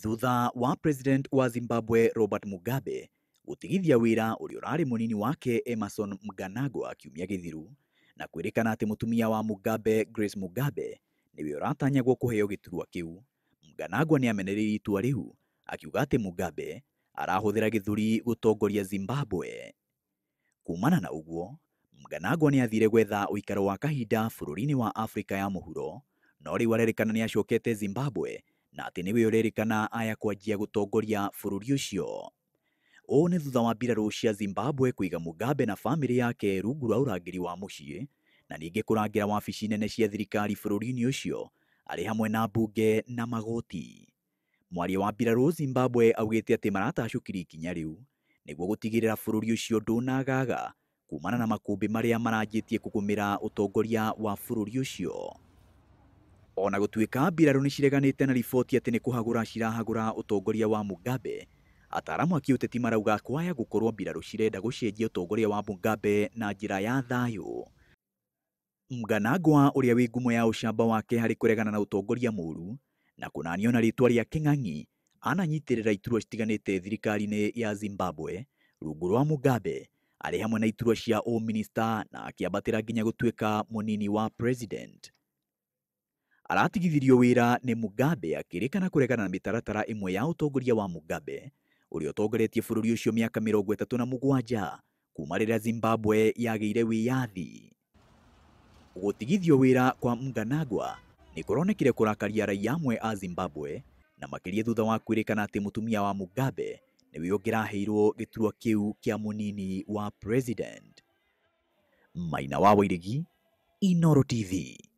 Thutha wa President wa Zimbabwe Robert Mugabe gũtigithia wĩra ũrĩa ũrarĩ mũnini wake Emmerson Mnangagwa kiumia gĩthiru, na kwĩrĩkana atĩ mũtumia wa Mugabe Grace Mugabe nĩwe ũratanyagwo kũheo gĩturwa kĩu, Mnangagwa nĩamenereirie itua rĩu akiuga atĩ Mugabe arahũthĩra gĩthũri gũtongoria Zimbabwe. Kumana na ũguo, Mnangagwa nĩathire gwetha ũikaro wa kahinda bũrũri-inĩ wa Afrika ya mũhuro, no rĩu arerĩkana nĩacokete Zimbabwe na atĩ nĩwe ũrerĩkana aya kwanjia gũtongoria bũrũri ũcio. Ũũ nĩ thutha wa mbirarũ cia Zimbabwe kũiga Mugabe na bamĩrĩ yake rungu rwa ũrangĩri wa mũciĩ na ningĩ kũrangĩra wabici nene cia thirikari bũrũri-inĩ ũcio arĩ hamwe na mbunge na magoti. Mwaria wa mbirarũ Zimbabwe augĩte atĩ maratacũkirie ikinya rĩu nĩguo gũtigĩrĩra bũrũri ũcio ndũnagaga kumana na makũmbĩ marĩa maranjĩtie kũgũmĩra ũtongoria wa bũrũri ũcio. Ona gũtuĩka mbirarũ nĩcireganĩte na riboti atĩ nĩ kũhagũra cirahagũra ũtongoria wa Mugabe, ataaramu a kĩũteti marauga kwaya gũkorwo mbirarũ cirenda gũcenjia ũtongoria wa Mugabe na njĩra ya thayũ. Mnangagwa ũrĩa wĩ ngumo ya ũcamba wake harĩ kũregana na ũtongoria mũru na kũnanio na rĩtwa rĩa Kĩng'ang'i ananyitĩrĩra iturwa citiganĩte thirikari-inĩ ya Zimbabwe rungu rwa Mugabe arĩ hamwe na iturwa cia ũminista na akĩambatĩra nginya gũtuĩka mũnini wa president. Aratigithirio wĩra nĩ Mugabe akĩrĩkana kũregana na mĩtaratara ĩmwe ya ũtongoria wa Mugabe ũrĩa ũtongoretie bũrũri ũcio mĩaka 37 kuma rĩrĩa Zimbabwe yagĩire wĩyathi. Gũtigithio wĩra kwa Mnangagwa nĩ kũronekire kũrakaria raia amwe a Zimbabwe na makĩria thutha wa kwĩrĩkana atĩ mũtumia wa Mugabe nĩwe ũngĩraheirwo gĩturwa kĩu kĩa mũnini wa president. Maina wa Wairegi, Inooro TV.